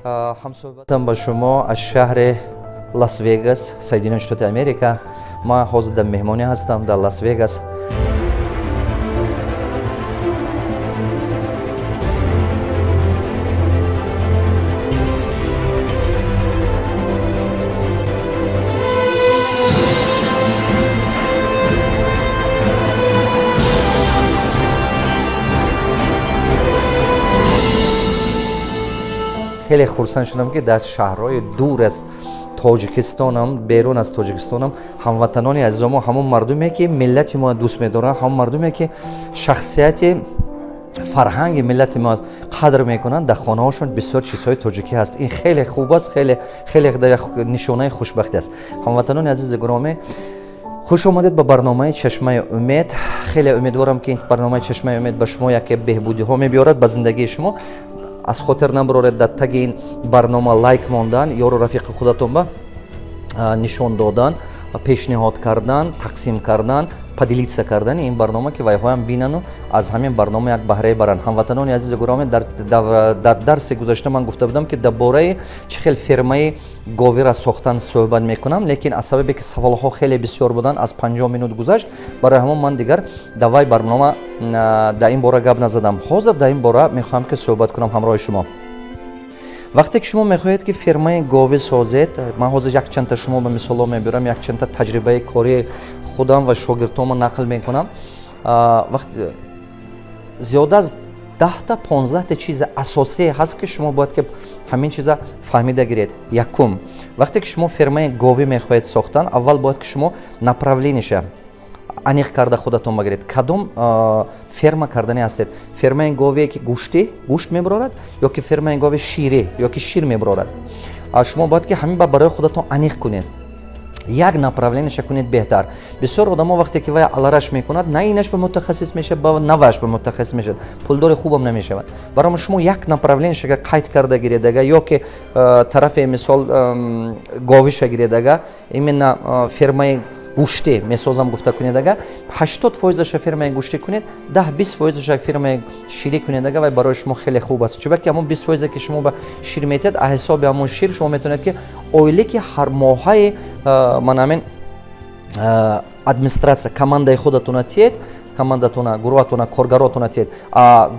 Ҳамсӯҳбатам ба шумо аз шаҳри Лас Вегас, Соединённые Штаты Америка. Ман ҳозир дар меҳмонӣ ҳастам дар Лас Вегас. Хеле хурсанд шудам, ки дар шаҳрҳои дур аз Тоҷикистонам, берун аз Тоҷикистонам ҳамватанони азизомо, ҳамон мардуме, ки миллати мо дӯст медоранд, ҳамон мардуме, ки шахсияти, фарҳанги миллати мо қадр мекунанд, дар хонаҳошон бисёр чизҳои тоҷикӣ ҳаст. Ин хеле хуб аст, хеле хеле нишонаи хушбахтӣ аст. Ҳамватанони азизи гиромӣ, хуш омадед ба барномаи «Чашмаи умед». Хеле умедворам, ки барномаи «Чашмаи умед» ба шумо яке беҳбудиҳо мебиёрад ба зиндагии шумо. Аз хотир набароред дар таги ин барнома лайк мондан, ёру рафиқи худатон ба нишон додан, пешниҳод кардан, тақсим кардан, поделиться кардани ин барнома, ки вайҳоям бинану аз ҳамин барнома як баҳрае баранд. Ҳамватанони азизу гиромӣ, дар дарси гузашта ман гуфта будам, ки дар бораи чӣ хел фермаи говира сохтан суҳбат мекунам, лекин аз сабабе ки саволҳо хеле бисёр буданд, аз 50 минут гузашт, барои ҳамон ман дигар давай барнома дар ин бора гап назадам. Ҳозир дар ин бора мехоҳам, ки суҳбат кунам ҳамроҳи шумо. Вақте ки шумо мехоҳед, ки фермаи говӣ созед, ман ҳозир якчандта шумо ба мисолҳо мебиёрам, якчандта таҷрибаи кории худам ва шогирдҳомо нақл мекунам. Вақт зиёда аз 10-та, 15-та чизи асосие ҳаст, ки шумо бояд ки ҳамин чиза фаҳмида гиред. Якум, вақте ки шумо фермаи говӣ мехоҳед сохтан, аввал бояд ки шумо направление ша аниқ карда худатон багиред, кадом ферма кардани ҳастед: фермаи говие, ки гӯштӣ, гӯшт мебарорад, ё ки фермаи гови ширӣ, ё ки шир мебарорад. Шумо бояд ки ҳамин ба барои худатон аниқ кунед, як направление ша кунед беҳтар. Бисёр одамо вақте ки вай алараш мекунад, на инаш ба мутахассис мешавад, на ваш ба мутахассис мешавад, пулдори хубам намешавад. Барои шумо як направление шага қайд карда гиредага ё ки тарафи, мисол, говиша гиредага, именно фермаи гӯштӣ месозам гуфта кунедага, 80 фоизаша фермаи гӯштӣ кунед, 10-20 фоизаша фермаи ширӣ кунедага, вай барои шумо хеле хуб аст. Чунки ҳамон 20 фоизе, ки шумо ба шир метиҳад, аз ҳисоби ҳамон шир шумо метавонед, ки ойлики ҳар моҳаи ман ҳамин администрация, командаи худатона тиед, командатона, гурӯҳатона, коргаротона тиед.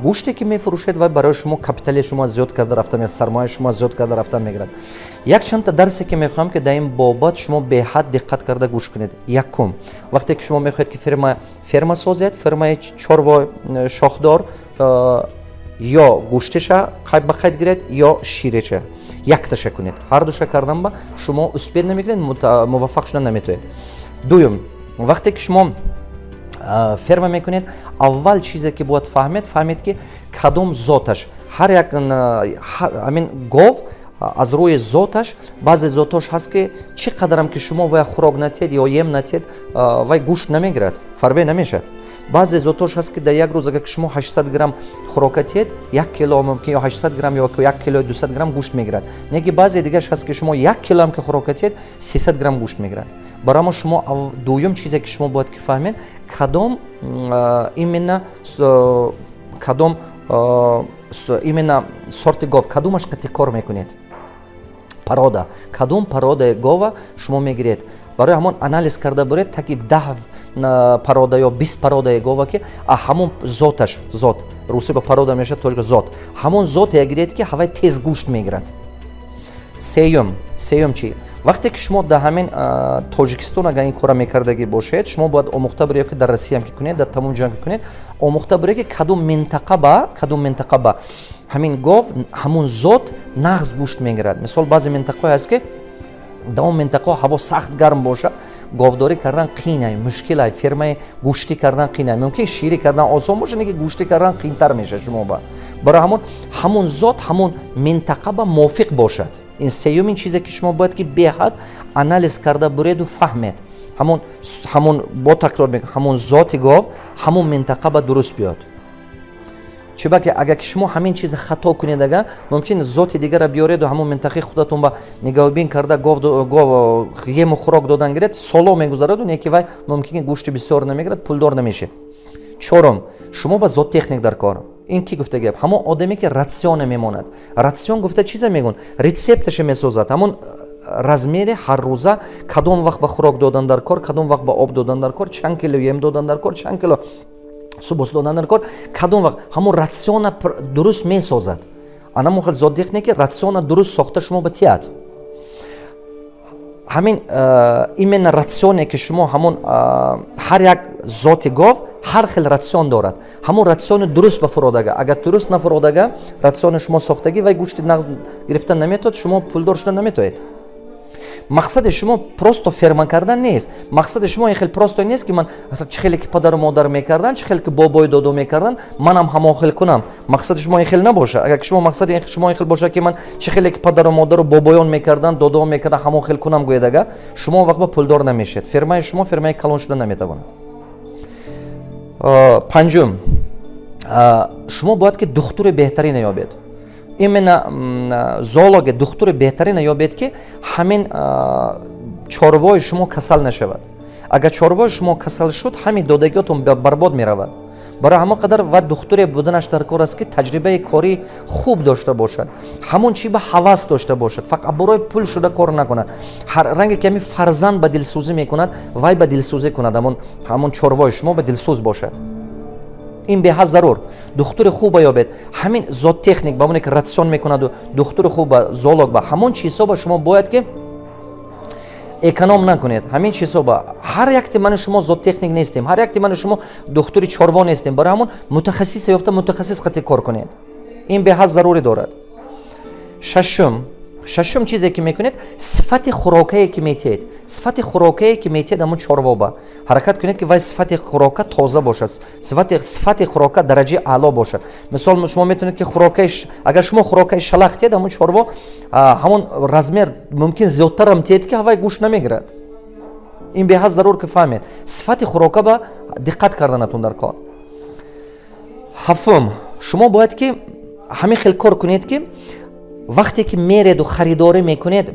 Гӯште, ки мефурӯшед, вай барои шумо капитали шумо зиёд карда рафта, сармояи шумо зиёд карда рафта мегирад. Якчандта дарсе, ки мехоҳам, ки дар ин бобат шумо беҳад диққат карда гӯш кунед. Якум, вақте ки шумо мехоҳед, ки ферма созед, фермаи чорво шохдор, ё гӯштиша ба қайд гиред, ё шириша, якташа кунед. Ҳардуша кардан ба шумо успех намекунед, муваффақ шуда наметавонед. Дуюм, вақте ки шумо ферма мекунед, аввал чизе, ки бояд фаҳмед, фаҳмед, ки кадом зоташ. Ҳар як ҳамин гов аз рӯи зоташ, баъзе зотош ҳаст, ки чӣ қадарам ки шумо вай хӯрок натиҳед ё ем натиҳед, вай гӯшт намегирад, фарбе намешавад. Баъзе зотош ҳаст, ки дар як рӯз, агар ки шумо 800 грамм хӯрока тиҳед, 1 кило мумкин, ё 800 грамм, ё 1 кило 200 грамм гӯшт мегирад. Не ки баъзе дигараш ҳаст, ки шумо 1 килоам ки хӯрока тиҳед, 300 грамм гӯшт мегирад. Барои шумо дуюм чизе, ки шумо бояд ки фаҳмед, кадом именно, кадом именно сорти гов, кадомаш қати кор мекунед, порода, кадом породаи гова шумо мегиред. Барои ҳамон анализ карда буред таки 10 порода ё 20 породаи гова, ки ҳамон зоташ, зот русӣ ба порода мешавад, тоҷика зот, ҳамон зоте гиред, ки ҳавай тез гӯшт мегирад. Сеюм чи? Вақте ки шумо дар ҳамин Тоҷикистон агар ин кора мекардагӣ бошед, шумо бояд омӯхта буред, ки дар Россиям ки кунед, дар тамоми ҷоям ки кунед, омӯхта буред, ки кадом минтақа ба ҳамин гов, ҳамун зот нағз гӯшт мегирад. Мисол, баъзе минтақаҳое ҳаст, ки дар он минтақаҳо ҳаво сахт гарм бошад, говдорӣ кардан қиинай, мушкилай, фермаи гӯштӣ кардан қиинай. Мумкин ширӣ кардан осон бошад, не ки гӯштӣ кардан қиинтар мешавад шумо ба. Барои ҳамон зот ҳамон минтақа ба мувофиқ бошад. Ин сеюмин чизе, ки шумо бояд ки беҳад анализ карда буреду фаҳмед. Ҳамон, бо такрор мекунам, ҳамон зоти гов ҳамон минтақа ба дуруст биёд. Чунки агар ки шумо ҳамин чиза хато кунед, ага мумкин зоти дигара биёреду ҳамон минтақаи худатон ба нигаҳбин карда, гов ему хӯрок додан гиред, соло мегузараду, не ки вай мумкин гӯшти бисёр намегирад, пулдор намешед. Чорум, шумо ба зоотехник дар кор. Ин ки гуфта гап? Ҳамон одаме, ки рационе мемонад. Рацион гуфта чиза мегӯн? Рецепташа месозад, ҳамон размери ҳаррӯза, кадом вақт ба хӯрок додан дар кор, кадом вақт ба об додан дар кор, чанд кило ем додан дар кор, чанд кило субос додан дар кор, кадом вақт, ҳамон рациона дуруст месозад. Анамон хел зоотехник, ки рациона дуруст сохта шумо ба тият. Ҳамин именно рационе, ки шумо ҳамон ҳар як зоти гов ҳар хел рацион дорад, ҳамон рациони дуруст ба фуродага. Агар дуруст нафуродага, рациони шумо сохтагӣ, вай гӯшти нағз гирифтан наметавад, шумо пулдор шуда наметавонед. Мақсади шумо просто ферма кардан нест. Мақсади шумо ин хел просто нест, ки ман чӣ хеле ки падару модар мекардан, чӣ хеле ки бобои додо мекардан, манам ҳамон хел кунам. Мақсади шумо ин хел набошад. Агар шумо мақсади шумо ин хел бошад, ки ман чӣ хеле ки падару модару бобоён мекардан, додоон мекардан, ҳамон хел кунам гӯяд, ага шумо он вақт ба пулдор намешавед, фермаи шумо фермаи калон шуда наметавонад. Панҷум, шумо бояд ки духтури беҳтарине ёбед, именно зоологи, духтури беҳтарине ёбед, ки ҳамин чорвои шумо касал нашавад. Агар чорвои шумо касал шуд, ҳамин додагиётон барбод меравад. Барои ҳамон қадар ва духтуре буданаш дар кор аст, ки таҷрибаи кории хуб дошта бошад, ҳамон чи ба ҳавас дошта бошад, фақат барои пул шуда кор накунад. Ҳар ранге ки ҳамин фарзанд ба дилсӯзӣ мекунад, вай ба дилсӯзӣ кунад, ҳамон чорвои шумо ба дилсӯз бошад. Ин беҳад зарур. Духтури хуба ёбед, ҳамин зоотехник ба оне ки рацион мекунаду духтури хуба, зоолог. Ба ҳамон чизҳо шумо бояд ки эконом накунед. Ҳамин чизҳо ба ҳар якти ману шумо зоотехник нестем, ҳар якти ману шумо духтури чорво нестем. Барои ҳамон мутахассисе ёфта, мутахассис қати кор кунед. Ин беҳад зарурӣ дорад. Шашум, чизе ки мекунед, сифати хӯрокае ки метиҳед, сифати хӯрокае ки метиҳед ҳамон чорвоба, ҳаракат кунед, ки вай сифати хӯрока тоза бошад, сифати хӯрока дараҷаи аъло бошад. Мисол, шумо метавонед ки хӯрокаи, агар шумо хӯрокаи шалақ тиҳед, ҳамон чорво ҳамон размер мумкин зиёдтарам тиҳед, ки ҳавай гӯшт намегирад. Ин беҳад зарур, ки фаҳмед, сифати хӯрока ба диққат карданатон дар кор. Ҳафтум, шумо бояд ки ҳамин хел кор кунед, ки вақте ки мереду харидорӣ мекунед,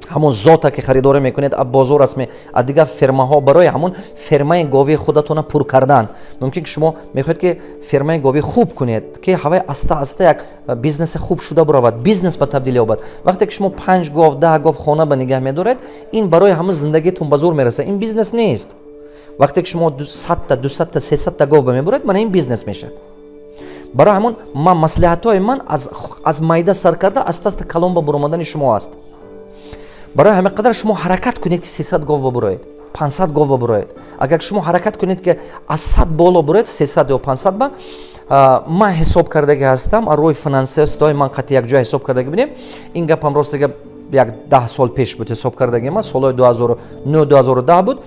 ҳамон зота ки харидорӣ мекунед аз бозор аст, аз дигар фермаҳо, барои ҳамон фермаи говии худатона пур кардан. Мумкин ки шумо мехоҳед, ки фермаи говӣ хуб кунед, ки ҳавай аста аста як бизнеси хуб шуда буравад, бизнес ба табдил ёбад. Вақте ки шумо панҷ гов, 10 гов хона ба нигаҳ медоред, ин барои ҳамон зиндагитон ба зур мерасад, ин бизнес нест. Вақте ки шумо 100-та, 200-та, 300-та гов ба мебуред, мана ин бизнес мешавад. Барои ҳамон ман маслиҳатҳои ман аз майда сар карда, аста аста калон ба буромадани шумо аст. Барои ҳамин қадар шумо ҳаракат кунед, ки 300 гов бабуроед, 500 гов бабуроед. Агар шумо ҳаракат кунед, ки аз 100 боло буроед, 300 ё 500 ба, ман ҳисоб кардагӣ ҳастам, аз рӯи финансистои ман қати якҷоя ҳисоб кардагӣ будем. Ин гапам, рости гап, як 10 сол пеш буд ҳисоб кардагӣ ман, солҳои 2009, 2010 буд.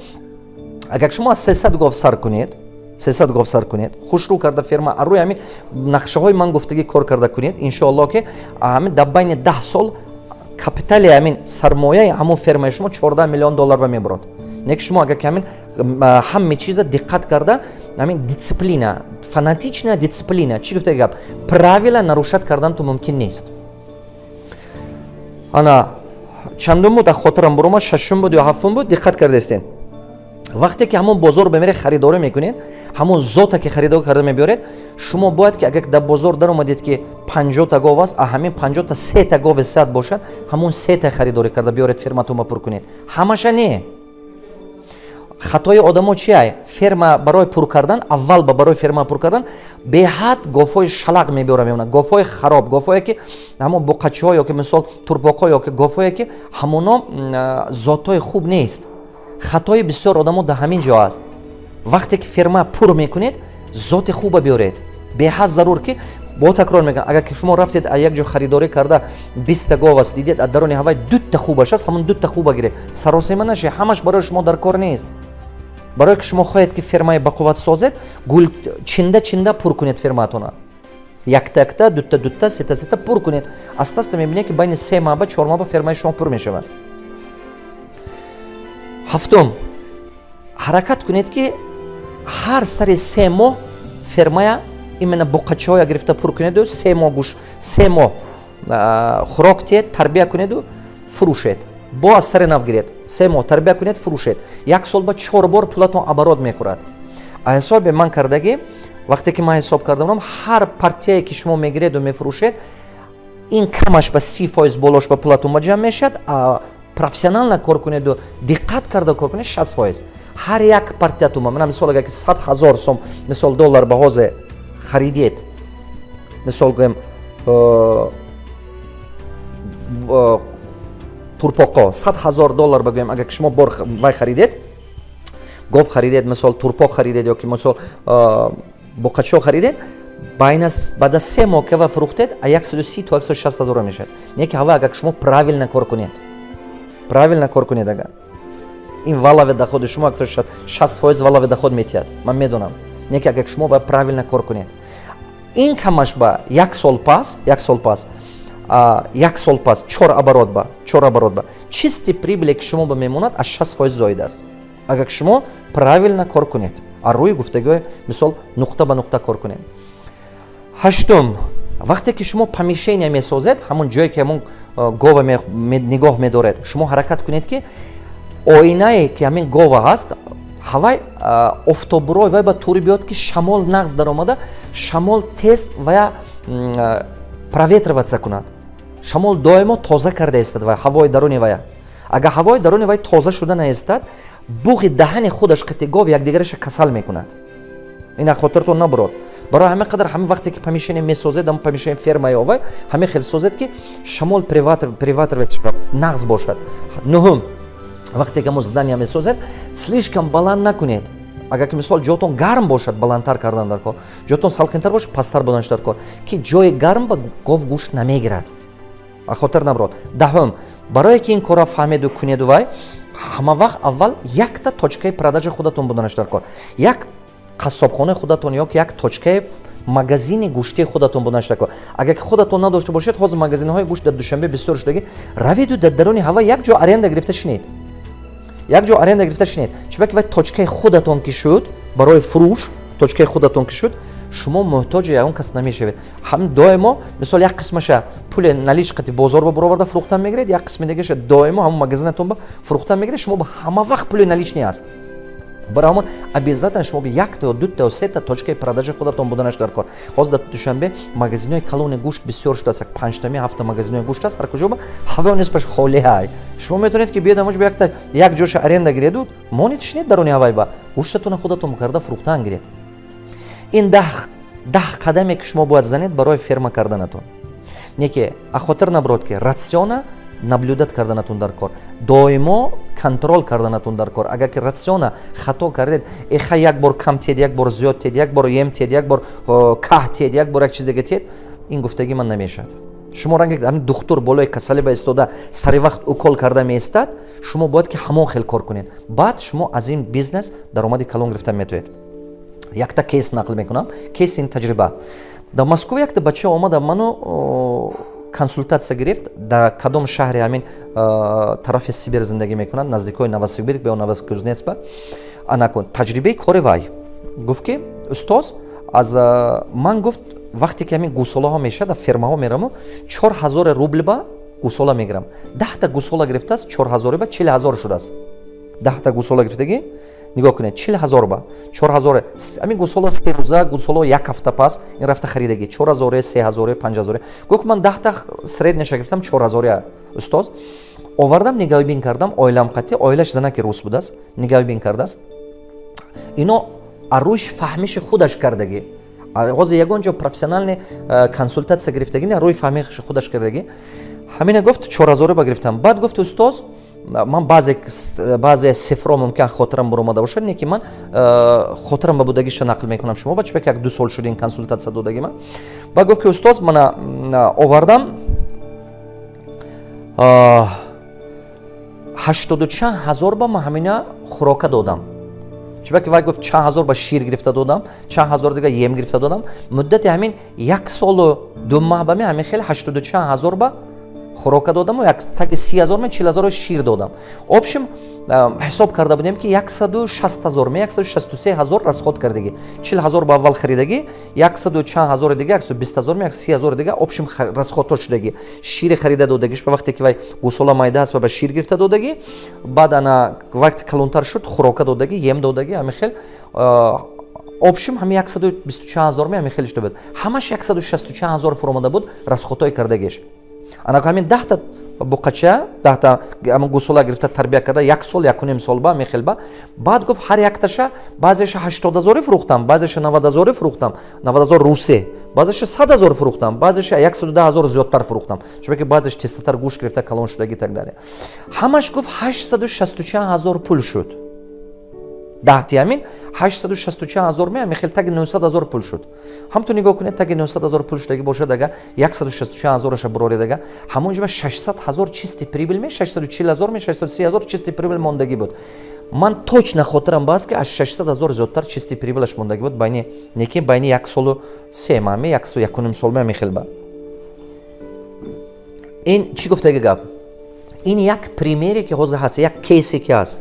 Агар шумо аз 300 гов сар кунед, 300 гов сар кунед, хушрӯ карда ферма, аз рӯи ҳамин нақшаҳои ман гуфтагӣ кор карда кунед, иншоалло, ки ҳамин дар байни 10 сол капитали, ҳамин сармояи ҳамон фермаи шумо 14 миллион доллар ба мебурад. Не ки шумо агар ки ҳамин ҳаме чиза диққат карда, ҳамин дисциплина, фанатичная дисциплина, чӣ гуфта гап, правила нарушать кардан ту мумкин нест. Ана чандум буд, аз хотирам буромад, шашум буд ё ҳафтум буд. Диққат кардаистем, вақте ки ҳамон бозор ба мере, харидорӣ мекунед, ҳамон зота ки харидорӣ карда мебиёред, шумо бояд ки агар дар бозор даромадед, ки 50-та гов аст, а ҳамин 50-та сета гови сиҳат бошад, ҳамон сета харидорӣ карда биёред, ферматонба пур кунед, ҳамаша не. Хатои одамо чия? Ферма барои пур кардан, аввал ба барои ферма пур кардан беҳад говҳои шалақ мебиёра мемонад, говҳои хароб, говҳое ки ҳамон буқачиҳо ё ки мисол турпоқҳо ё ки говҳое ки ҳамоно зотҳои хуб нест. Хатои бисёр одамо дар ҳамин ҷо аст. Вақте ки ферма пур мекунед, зоти хуба биёред. Беҳад зарур ки, бо такрор мекунам, агар ки шумо рафтед аз як ҷо харидорӣ карда, 20-та гов аст, дидед, аз дарони ҳавай дута хубаш аст, ҳамон дута хуба гиред. Саросема нашед, ҳамаш барои шумо дар кор нест. Барое ки шумо хоҳед, ки фермаи бақувват созед, гул чинда чинда пур кунед фермаатона, якта якта, дута дута, сета сета пур кунед. Аста аста мебинед, ки байни 3 маҳба, 4 маҳба фермаи шумо пур мешавад. Ҳафтум, ҳаракат кунед, ки ҳар сари 3 моҳ фермая, именно буқачаҳоя гирифта пур кунеду 3 моҳ гӯш, 3 моҳ хӯрок тиҳед, тарбия кунеду фурӯшед. Бо аз сари нав гиред, 3 моҳ тарбия кунед, фурӯшед. Як сол ба чор бор пулатон оборот мехӯрад. Аз ҳисоби ман кардагӣ, Вақте ки ман ҳисоб кардам, ҳар партияе, ки шумо мегиреду мефурӯшед, ин камаш ба 30% болош ба пулатон ба ҷамъ мешавад. Профессионально кор кунеду диққат карда кор кунед, 60% ҳар як партиятон. Мана, мисол, агар ки 100 000 сом, мисол, доллар ба ҳозе харидед, мисол гӯем, турпоқо 100 000 доллар багӯем, агар ки шумо бор вай харидед, гов харидед, мисол, турпоқ харидед ё ки, мисол, буқачо харидед, баъд аз 3 моҳ ки ва фурӯхтед, а 130 то 160 ҳазор мешавад. Не ки ҳава, агар шумо правильно кор кунед, правильно кор кунед, агар ин валовый доход и шумо 60% валовый доход метиҳад, ман медонам. Не ки агар шумо бояд правильно кор кунед, ин камаш ба як сол пас, як сол пас, як сол пас чор оборот ба чистый прибыль е, ки шумо ба мемонад, аз 60% зоид аст, агар шумо правильно кор кунед, аз рӯи гуфтагиҳои, мисол, нуқта ба нуқта кор кунед. Ҳаштум: вақте ки шумо помещение месозед, ҳамон ҷое, ки ҳамон гова нигоҳ медоред, шумо ҳаракат кунед, ки оинае, ки ҳамин гова ҳаст, ҳавай офтоброй вай ба тури биёд, ки шамол нағз даромада, шамол тез вая проветриваться кунад, шамол доимо тоза карда истад вай ҳавои даруни вая. Агар ҳавои даруни вай тоза шуда наистад, буғи даҳани худаш қити гов якдигараша касал мекунад. Ина хотиртон набурод. Барои ҳамин қадар ҳамин вақте ки помещение месозед, ҳамн помещение ферма ё вай, ҳамин хел созед, ки шамол проветривать шавад, нағз бошад. Нуҳум: вақте ки ҳамон здания месозед, слишком баланд накунед. Агар ки, мисол, ҷотон гарм бошад, баландтар кардан дар кор, ҷотон салқинтар бошад, пасттар буданаш дар кор, ки ҷои гарм ба гов гӯшт намегирад. Хотир набурод. Даҳум: барое ки ин корро фаҳмеду кунеду, вай ҳама вақт аввал якта точка и продажа худатон буданаш дар кор, як қассобхонаи худатон ё ки як точка и магазини гӯштии худатон буданаш дар кор. Агар ки худатон надошта бошед, ҳозир магазинҳои гӯшт дар Душанбе бисёр шудагӣ, раведу дар даруни ҳава як ҷо аренда гирифта шинед, як ҷо аренда гирифта шинед. Чунки вай точка и худатон ки шуд, барои фурӯш точка и худатон ки шуд, шумо муҳтоҷи ягон кас намешавед. Ҳам доимо, мисол, як қисмаша пули налич қати бозор ба буроварда фурӯхтан мегиред, як қисми дигаша доимо ҳамон магазинатон ба фурӯхтан мегиред. Шумо ба ҳама вақт пули наличный аст. Барои ҳамон обязательно шумо якта ё дута ё сета точка и продажа худатон буданаш дар кор. Ҳозир дар Душанбе магазинҳои калони гӯшт бисёр шудааст, як панҷтами, ҳафта магазинҳои гӯшт аст, ҳар куҷо ба ҳаво нисбаш холӣ ҳай. Шумо метавонед, ки биёд ҳамоҷо якта як ҷоша аренда гиреду монед, шинед даруни ҳавай ба гӯштатона худатон карда фурӯхтан гиред. Ин 10 қадаме, ки шумо бояд занед барои ферма карданатон. Не ки ахотир набурод, ки рацион а наблюдать карданатон дар кор, доимо контроль карданатон дар кор. Агар ки рацион а хато кардед, эха, як бор кам тед, як бор зиёд тед, як бор ем тед, як бор каҳ тед, як бор як чиз дига тед, ин гуфтагӣ ман намешавад. Шумо ранге ҳамин духтур болои касалӣ ба истода, сари вақт укол карда меистад, шумо бояд ки ҳамон хел кор кунед. Баъд шумо аз ин бизнес даромади калон гирифта метавонед. Якта кейс нақл мекунам, кейс ин таҷриба. Дар Москва якта бача омада, ману консултатсия гирифт. Дар кадом шаҳри ҳамин тарафи Сибир зиндагӣ мекунад, наздикои Новосибирск ё Новокузнецк. Ба анакун таҷрибаи кори вай гуфт, ки устоз, аз ман гуфт, вақте ки ҳамин гусолаҳо мешавад, дар фермаҳо мераму 4000 рубл ба гусола мегирам. 10-та гусола гирифтааст, 4000 ба 40 000 шудааст. 10-та гусола гирифтагӣ, нигоҳ кунед, 40 000 ба 4000. Ҳамин гусола 3 рӯза, гусоло як ҳафта пас ин рафта харидагӣ, 4000-е, 3000-е, 5000-е. Гуфт: ман 10-та средний ша гирифтам, 4000-е, устоз, овардам, нигаҳбин кардам оилам қатӣ. Оилаш занаки рус будааст, нигаҳбин кардааст. Ино аз рӯи фаҳмиши худаш кардагӣ, ҳозир ягон ҷо профессиональный консултатсия гирифтагӣ не, рӯи фаҳмиши худаш кардагӣ. Ҳамина гуфт: 4000-е ба гирифтам. Баъд гуфт: устоз, ман баъзе цифр о мумкин хотирам буромада бошад, не ки ман хотирам ба будагиша нақл мекунам шумо ба чунки як ду сол шуд ин консултатсия додаги ман. Баъд гуфт, ки устоз, мана овардам, ҳаштоду чанд ҳазор ба ман ҳамина хӯрока додам. Чунки вай гуфт: чанд ҳазор ба шир гирифта додам, чанд ҳазор дига ем гирифта додам. Муддати ҳамин як солу 2 моҳ ба ми ҳамин хеле ҳаштоду чанд ҳазор ба хӯрока додаму як таги 30 000 ме 40 000 шир додам. Общем, ҳисоб карда будем, ки 160 000 ме 163 000 расход кардагӣ. 40 000 ба аввал харидагӣ, яксаду чанд ҳазори дига, 120 000 ме 30 000 дига, общем, расход ҳо шудагӣ. Шири харида додагиш ба вақте ки вай гусола майда аст ва ба шир гирифта додагӣ. Баъд ана вақте калонтар шуд, хӯрока додагӣ, ем додагӣ, ҳамин хел. Общем, ҳами 120 чанд ҳазор ҳами хеле шуда буд. Ҳамаш 160 чанд ҳазор фуромада буд расходҳои кардагиш. Ана ҳамин 10-та буқача, 10-та ҳамн гусола гирифта, тарбия карда, як сол, якуним сол ба мехел ба баъд гуфт, ҳар якташа баъзеша 80 ҳазоре фурӯхтам, баъзеша 90 ҳазоре фурӯхтам, 90 ҳазор русе, баъзеша 100 ҳазор фурӯхтам, баъзеша 110 ҳазор зиёдтар фурӯхтам, чунки баъзеш тезтар гӯшт гирифта, калон шудаги, так далее. Ҳамаш, гуфт, 860 чанд ҳазор пул шуд. 10-ти ҳамин 860 чанд ҳазор ме хел таги 900 ҳазор пул шуд. Ҳамту нигоҳ кунед, таги 900 ҳазор пул шудаги бошад, ага 160 чанд ҳазораша буроред, ага ҳамон ҷоба 600 ҳазор чистый прибыль ме, 640 ҳазор ме, 630 ҳазор чистый прибыль мондагӣ буд. Ман точно хотирам бас, ки аз 600 ҳазор зиёдтар чистый прибылаш мондагӣ буд, байни неки байни як солу 3 моҳ ме, як сол, якуним сол ме, хел ба. Ин чӣ гуфтаги гап? Ин як примере, ки ҳозир ҳаст, як кейсе ки ҳаст,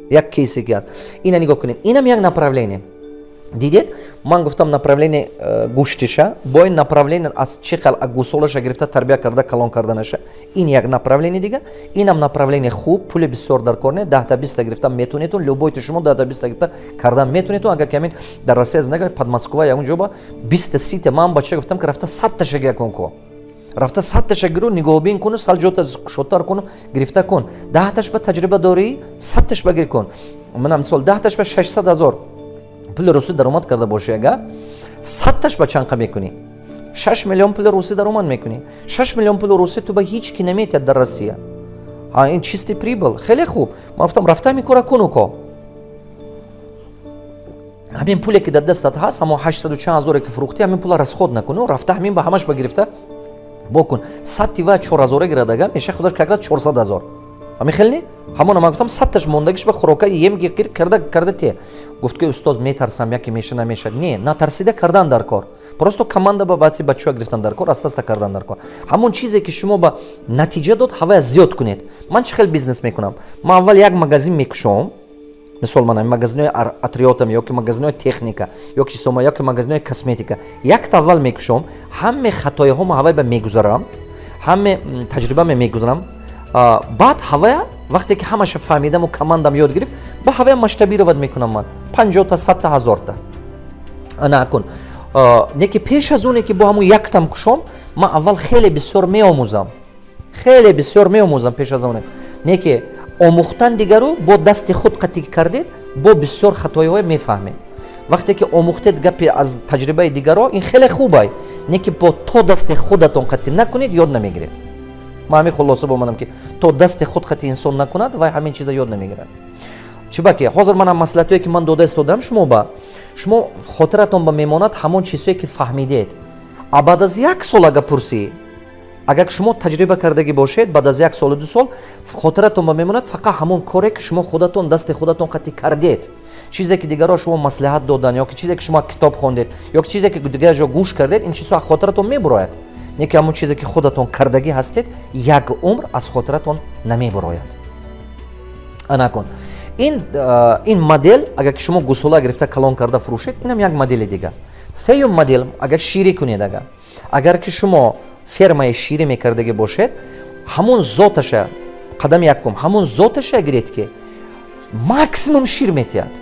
як кейсе ки ҳаст. Ина нигоҳ кунед, инам як направление. Дидед, ман гуфтам направление гӯштиша, бо ин направление аз чӣ хел гусолаша гирифта, тарбия карда, калон карданаша. Ин як направление дига. Инам направление хуб, пули бисёр дар кор не, 10-та, 20-та гирифта метонедтун. Любойти шумо 10-та, 20-та гирифта кардан метонедтун. Агар ки ҳамин дар Россия зиндагӣ, Подмосква, ягон ҷо ба 20-та, 30-та, ман бача гуфтам, ки рафта 100-таша гир кун, ко рафта 100-таша гиру, нигоҳбин куну, сал ҷота кушодтар куну, гирифта кун. 10-таш ба таҷриба дорӣ, 100-таш ба гир кун. Мана мисол, 10-таш ба 600 ҳазор пули русӣ даромад карда бошӣ, ага 100-таш ба чанқа мекунӣ? 6 миллион пули русӣ даромад мекунӣ. 6 миллион пули русӣ ту ба ҳеҷ ки наметиҳад дар Россия. Ин чистый прибыль хеле хуб. Ман гуфтам, рафта ҳамин кора куну, ко ҳамин пуле, ки дар дастат ҳаст, ҳамон ҳаштсаду чанд ҳазоре, ки фурӯхтӣ, ҳамин пула расход накуну, рафта ҳамин ба ҳамаш ба гирифта бокун. 100-ти ва 4 ҳазора гирадага, меша худаш как раз 400 ҳазор. Ҳамин хел не? Ҳамона ман гуфтам, 100-таш мондагиш ба хӯрока ем гир карда карда те. Гуфт, ки устоз, метарсам, яке меша, намеша. Не, натарсида кардан дар кор, просто команда ба баъзи бачаҳо гирифтан дар кор, аста аста кардан дар кор. Ҳамон чизе, ки шумо ба натиҷа дод, ҳавая зиёд кунед. Ман чӣ хел бизнес мекунам? Ман аввал як магазин мекушом. Мисол, ман магазинои атриётам ёки магазинои техника, ёки чисома, ёки магазинои косметика, якта аввал мекушом, ҳаме хатоиҳомо ҳавай ба мегузарам, ҳаме таҷрибаме мегузарам. Баъд ҳавая вақте ки ҳамаша фаҳмидаму командам ёд гирифт, ба ҳавая масштабировать мекунам ман 50-та, 100-та, 1000-та. Ана кун не, ки пеш аз оне ки бо ҳамун яктам кушом, ман аввал хеле бисёр меомӯзам, хеле бисёр меомӯзам пеш аз оне. Не ки омӯхтан дигару бо дасти худ қатӣ кардед, бо бисёр хатоиҳое мефаҳмед. Вақте ки омӯхтед гапи аз таҷрибаи дигаро, ин хеле хубай, не ки бо то дасти худатон қатӣ накунед, ёд намегиред. Ман ҳамин хулоса бомадам, ки то дасти худ қатӣ инсон накунад, вай ҳамин чиза ёд намегирад. Чиба ки ҳозир манам маслиҳатое, ки ман дода истодам шумо ба шумо, хотиратон ба мемонад ҳамон чизҳое, ки фаҳмидед. А баъд аз як сол ага пурсӣ, агар шумо таҷриба кардагӣ бошед, баъд аз як солу 2 сол хотиратон ба мемонад фақат ҳамон коре, ки шумо худатон дасти худатон қатӣ кардед. Чизе, ки дигарро шумо маслиҳат додан, ё ки чизе, ки шумо китоб хондед, ё ки чизе, ки дигар ҷо гӯш кардед, ин чизҳо аз хотиратон мебурояд. Не ки ҳамон чизе, ки худатон кардагӣ ҳастед, як умр аз хотиратон намебурояд. Ана кун, ин модел, агар ки шумо гусола гирифта, калон карда фурӯшед, инам як модели дигар. Сеюм модел, агар ширӣ кунед, агар ки шумо фермаи ширӣ мекардагӣ бошед, ҳамон зоташа, қадами якум, ҳамон зоташа гиред, ки максимум шир метиҳад.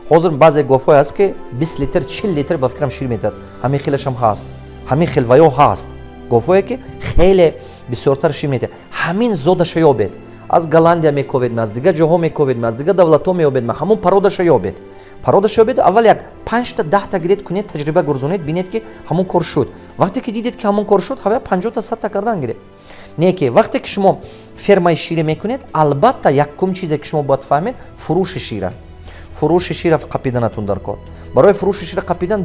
Ҳозир баъзе говҳое ҳаст, ки 20 литр, 40 литр, ба фикрам, шир метиҳад. Ҳамин хелашам ҳаст, ҳамин хел ваё ҳаст, говҳое, ки хеле бисёртар шир метиҳад. Ҳамин зодаша ёбед. Аз Голландия мековед, аз дигар ҷоҳо мековед, аз дигар давлатҳо меёбед, ҳамон породаша ёбед. Породаша ёбед, аввал як панҷта, 10-та гиред, кунед, таҷриба гурзонед, бинед, ки ҳамон кор шуд. Вақте ки дидед, ки ҳамон кор шуд, ҳавая 50-та, 100-та кардан гиред. Не ки вақте ки шумо фермаи ширӣ мекунед, албатта, якум чизе, ки шумо бояд фаҳмед, фурӯши шира. Фурӯши шира қапиданатун дар кор. Барои фурӯши шира қапидан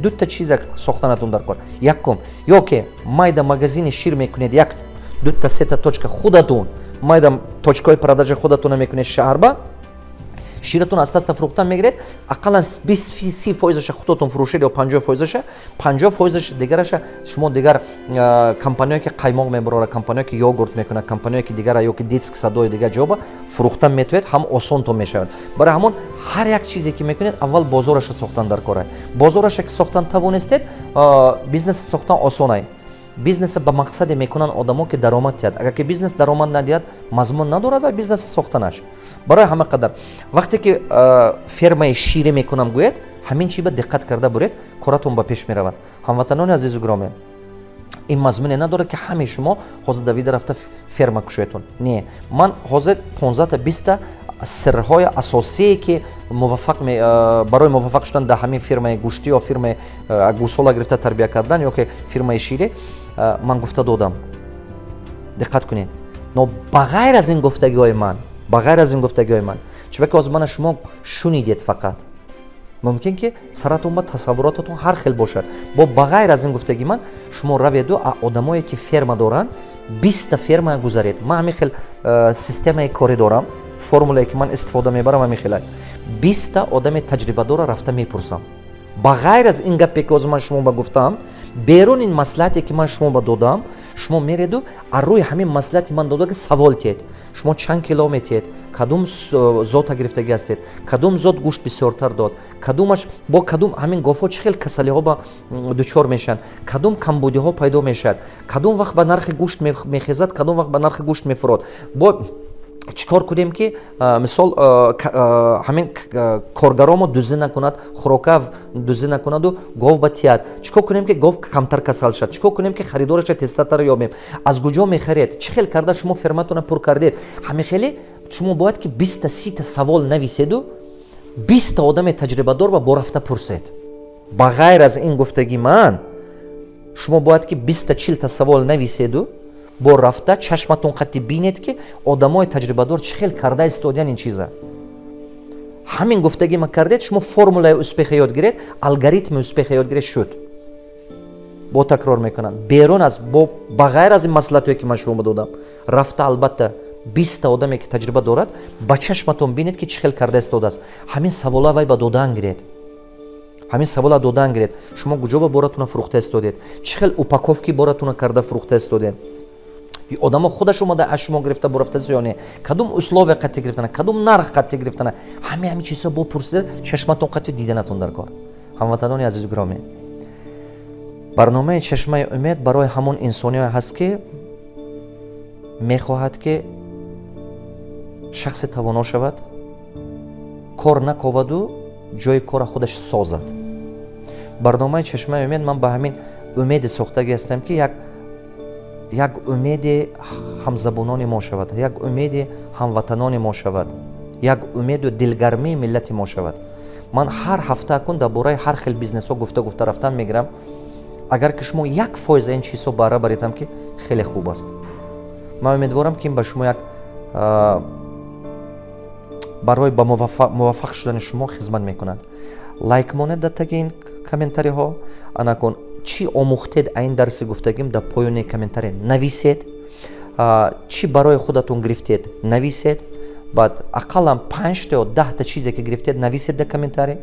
дута чиза сохтанатун дар кор. Якум, ё ки майда магазини шир мекунед, як, дута, сета точка худатун, майда точкаҳои продажа худатона мекунед шаҳрба, ширатон аста аста фурӯхтан мегиред. Ақаллан 20-30 фоизаша худатон фурӯшед ё 50 фоизаша, 50 фоизаша дигараша шумо дигар компаниое, ки қаймоқ мебарорад, компаниое, ки йогурт мекунад, компаниое, ки дигара, ё ки детский садои дигар ҷоба фурӯхтан метавонед, ҳам осонтон мешавад. Барои ҳамон ҳар як чизе, ки мекунед, аввал бозораша сохтан дар кора. Бозораша ки сохтан тавонистед, бизнеса сохтан осонай. Бизнеса ба мақсаде мекунанд одамо, ки даромад диҳад. Агар ки бизнес даромад надиҳад, мазмун надорад ва бизнеса сохтанаш. Барои ҳама қадар, вақте ки фермаи ширӣ мекунам гӯяд, Ҳамин чи ба диққат карда буред, коратон ба пеш меравад. Ҳамватанони азизу гиромӣ, ин мазмуне надорад, ки ҳамаи шумо ҳозир давида рафта ферма кушоятон. Не, ман ҳозир 15та, 20та сирҳои асосие, ки муваффақ барои муваффақ шудан дар ҳамин фирмаи гӯштӣ ё фирмаи гӯсола гирифта тарбия кардан ё ки фирмаи ширӣ, ман гуфта додам. Диққат кунед, но ба ғайр аз ин гуфтагиҳои ман, ба ғайр аз ин гуфтагиҳои ман, чунки ҳозир мана шумо шунидед фақат, мумкин ки саратон ба тасаввуротатон ҳар хел бошад. Бо ба ғайр аз ин гуфтаги ман, шумо раведу одамое, ки ферма доранд, 20та ферма гузаред. Ман ҳамин хел системаи корӣ дорам, формулае, ки ман истифода мебарам, ҳамин хела: 20та одами таҷрибадора рафта мепурсам. Ба ғайр аз ин гапе, ки ҳозир ман шумо ба гуфтам, берун ин маслиҳате, ки ман шумо ба додам, шумо мереду аз рӯи ҳамин маслиҳати ман додага савол тиҳед: шумо чанд кило метиҳед, кадом зота гирифтагӣ ҳастед, кадом зот гӯшт бисёртар дод, кадомаш бо кадом, ҳамин говҳо чӣ хел касалиҳо ба дучор мешаванд, кадом камбудиҳо пайдо мешавад, кадом вақт ба нархи гӯшт мехезад, кадом вақт ба нархи гӯшт мефурод, бо чӣ кор кунем, ки мисол, ҳамин коргаромо дуздӣ накунад, хӯрока дуздӣ накунаду гов ба тиҳад, чӣ кор кунем, ки гов камтар касал шавад, чӣ кор кунем, ки харидораша тезтар ёбем, аз куҷо мехаред, чӣ хел карда шумо ферматона пур кардед. Ҳамин хеле шумо бояд ки 20та, 30та савол нависеду 20та одами таҷрибадор ба борафта пурсед. Ба ғайр аз ин гуфтаги ман, шумо бояд ки 20та, 40та савол нависеду бо рафта чашматон қатӣ бинед, ки одамои таҷрибадор чӣ хел карда истодиян ин чиза. Ҳамин гуфтаги ма кардед, шумо формулаи успеха ёд гиред, алгоритми успеха ёд гиред шуд. Бо такрор мекунам, берун аз бо ба ғайр аз ин маслиҳатое, ки ман шумо додам, рафта, албатта, 20та одаме, ки таҷриба дорад, ба чашматон бинед, ки чӣ хел карда истодааст. Ҳамин савола вай ба додан гиред, ҳамин савола додан гиред: шумо куҷо ба боратона фурӯхта истодед, чӣ хел упаковки боратона карда фурӯхта истодед, одамо худаш омада аз шумо гирифта бурафтаст ё не, кадом условия қатъи гирифтана, кадом нарх қатъи гирифтана. Ҳамин чизҳо бо пурсида, чашматон қатъи диданатон дар кор. Ҳамватанони азизу гиромӣ, барномаи «Чашмаи умед» барои ҳамон инсониҳое ҳаст, ки мехоҳад, ки шахсе тавоно шавад, кор наковаду ҷои кора худаш созад. Барномаи «Чашмаи умед» ман ба ҳамин умеде сохтагӣ ҳастам, ки як умеди ҳамзабонони мо шавад, як умеди ҳамватанони мо шавад, як умеду дилгармии миллати мо шавад. Ман ҳар ҳафта акун дар бораи ҳар хел бизнесҳо гуфта гуфта рафтан мегирам. Агар ки шумо 1% ин чизҳо баҳра баредам, ки хеле хуб аст. Ман умедворам, ки ин ба шумо як барои ба муваффақ шудани шумо хизмат мекунад. Лайк монед дар таги ин комментариҳо. Анакун чӣ омӯхтед ин дарси гуфтагим, дар поёни комментария нависед. Чӣ барои худатон гирифтед, нависед. Баъд ақаллан панҷта ё 10та чизе, ки гирифтед, нависед дар комментарий.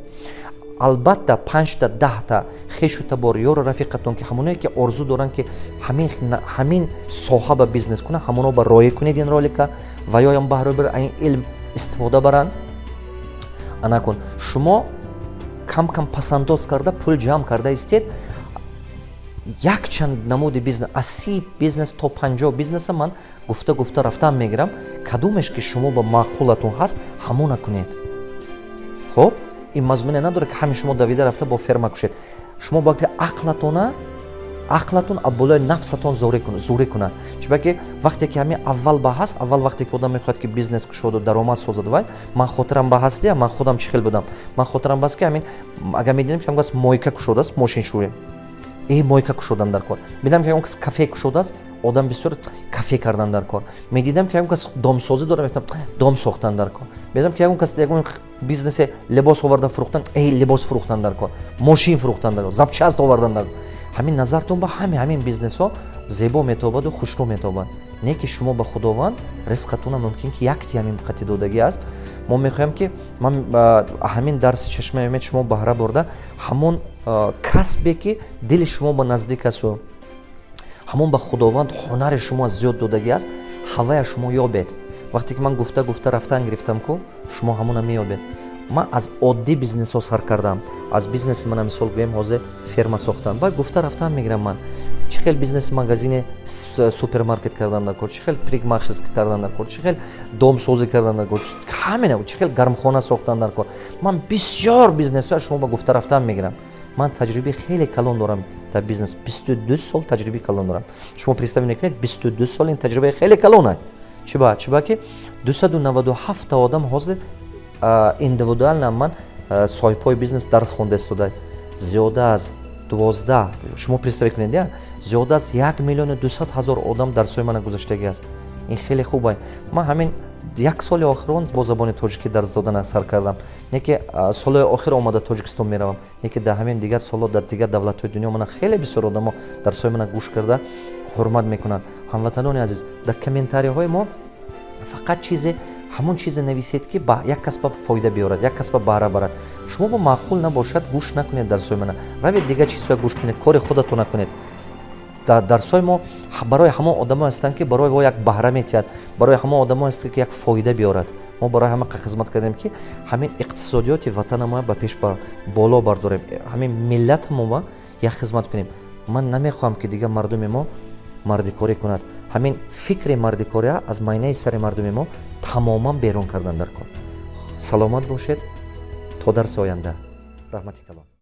Албатта, панҷта, 10та хешу табор, ёру рафиқатон, ки ҳамоное, ки орзу доранд, ки ҳамин соҳа ба бизнес кунанд, ҳамоно ба роя кунед ин ролика ва ёям баҳро бар ин илм истифода баранд. Анакун шумо кам кам пасандоз карда, пул ҷамъ карда истед. Якчанд намуди бизнес, аз 30 бизнес то 50 бизнеса ман гуфта гуфта рафтам мегирам. Кадомеш ки шумо ба маъқулатон ҳаст, ҳамона кунед. Хуб, ин мазмуне надорад, ки ҳамин шумо давида рафта бо ферма кушед. Шумо бояд ки ақлатона, ақлатон аз болои нафсатон зӯрӣ кунад, чунки вақте ки ҳамин аввал ба ҳаст, аввал вақте ки одам мехоҳад, ки бизнес кушоду даромад созад, вай ман хотирам ба ҳастия, ман худам чӣ хел будам. Ман хотирам ба аст, ки ҳамин агар медидем, ки ҳам мойка кушодааст, мошиншӯӣ, мойка кушодан дар кор. Медидам, ки ягон кас кафе кушодааст, одам бисёр, кафе кардан дар кор. Медидам, ки ягон кас домсозӣ дора, мегуфтам, дом сохтан дар кор. Медидам, ки ягон кас ягон бизнесе либос оварда фурӯхтан, эй, либос фурӯхтан дар кор, мошин фурӯхтан дар кор, запчасть овардан дар кор. Ҳамин назартон ба ҳамин бизнесҳо зебо метобаду хушрӯ метобад. Не ки шумо ба Худованд ризқатона мумкин ки якти ҳамин қати додагӣ аст. Мо мехоҳем, ки ман ҳамин дарси «Чашмаи умед» шумо баҳра бурда, ҳамон касбе, ки дили шумо ба наздик асту ҳамон ба Худованд ҳунари шумо зиёд додагӣ аст, ҳавая шумо ёбед. Вақте ки ман гуфта гуфта рафтан гирифтам ку, шумо ҳамона меёбед. Ман аз оддӣ бизнесҳо сар кардам, аз бизнеси мана, мисол гӯем, ҳозир ферма сохтам. Баъд гуфта рафтам мегирам, ман чӣ хел бизнес, магазини супермаркет кардан дар кор, чӣ хел парикмахерска кардан дар кор, чӣ хел домсозӣ кардан дар кор, ҳамина, чӣ хел гармхона сохтан дар кор. Ман бисёр бизнесҳоя шумо ба гуфта рафтам мегирам. Ман таҷрибаи хеле калон дорам дар бизнес, 22 сол таҷрибаи калон дорам. Шумо представить мекунед, 22 сол, ин таҷрибаи хеле калон. Чиба? Чиба ки 297-та одам ҳозир индивидуально ман соҳибҳои бизнес дарс хонда истода, зиёда аз 12. Шумо представить кунед, я зиёда аз 1 200 000 одам дарсҳои мана гузаштагӣ аст. Ин хеле хуб. Ман ҳамин як соли охирон бо забони тоҷикӣ дарс додана сар кардам, не ки солҳои охир омада Тоҷикистон меравам, не ки дар ҳамин дигар солҳо дар дигар давлатҳои дунё мана хеле бисёр одамо дарсҳои мана гӯш карда, ҳурмат мекунанд. Ҳамватанони азиз, дар комментариҳои мо фақат чизе, ҳамон чизе нависед, ки ба як кас ба фоида биёрад, як кас ба баҳра барад. Шумо бо маъқул набошад, гӯш накунед дарсҳои мана, равед, дигар чизҳоя гӯш кунед, кори худатона кунед. Дарсҳои мо барои ҳамон одамое ҳастанд, ки барои во як баҳра метиҳад, барои ҳамон одамое ҳастанд, ки як фоида биёрад. Мо барои ҳама хизмат кардем, ки ҳамин иқтисодиёти ватанамоя ба пеш боло бардорем, ҳамин миллатамоа як хизмат кунем. Ман намехоҳам, ки дигар мардуми мо мардикорӣ кунад. Ҳамин фикри мардикория аз майнаи сари мардуми мо тамоман берун кардан дар кор. Саломат бошед, то дарси оянда. Раҳмати калон.